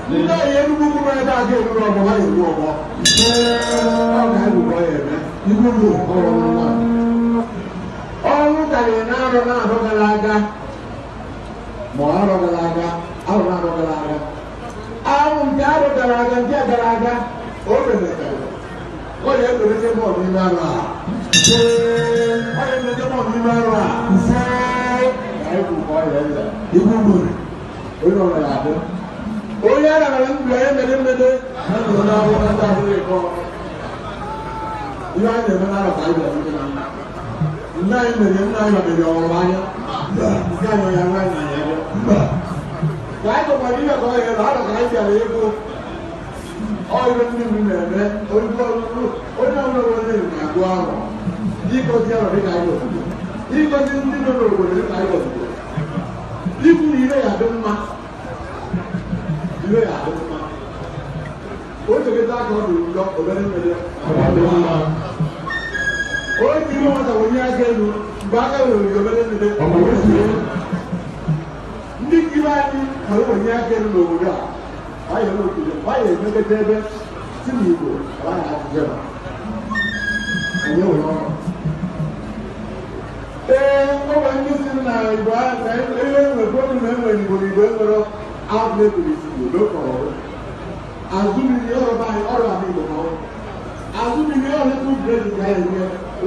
Ndị ahịa Enugwu Ukwu nọ ebe a ga-eruru ọgbọ, ha eru ọgbọ. Ọ ga-eruru ọ ya eme. Igwe bụ ọrụ nwa. Ọrụ karịrị na-arọ na-arọ gara aga, ma ọ arọ gara aga, arọ na-arọ gara aga. Arụ nke arọ gara aga, nke a gara aga, o memetara. Ọ ya emelite bọọlụ n'ime arọ a. Ọ ya emelite bọọlụ n'ime arọ a. Ise. Ka anyị kwuru ka ọ ya eze. Igwe bụ Onye ọbụla ya-adị. Onye a nara ndụ ya emede mmede na ndụ n'ahụ na ndị ahụ ịkọ. Ihe anyị na-eme n'arọ ka anyị bịara ime na nna. Nna anyị mere, nna anyị mere ọrụ anya. Nke anyị ya nwa anyị na ya bịa. Mba. Ka anyị tụkwara ihe ka ọ ya ebe arọ ka anyị bịara ịgụ. Ọ ihe ndị ndu na-eme, onye ọrụ onye ọbụla nwere onye na-agụ arọ. Ịgọzi arọ dịka anyị gọziri. Ịgọzi ndị nọ n'obodo dịka anyị gọziri. Ikwu na ihe ya dị mma. Ihe ya dị mma. O cheketa aka ọ dị njọ obere mmiri. Ọ dị mma. O ji ihe nwata wenye aka elu mgbe aka were obere mmiri. Ọ bụ ezie. Ndị nkiri anyị nwere wenye aka elu n'obodo a. Ọ ya eme obodo, ọ ya emegide ebe si n'Igbo, ọ ya asụsụ ebe. Anyị nwere ọrụ. Ee, ọ nwere ndị si na Igbo ahụ na ihe enwe problem enwere Igbo na Igbo enwere outlet isi Igbo n'okọrọ. Azụ mmiri ọrụ be anyị, ọrụ ala Igbo ka ọ. Azụ mmiri ọrụ etu bread ka anyị enwe.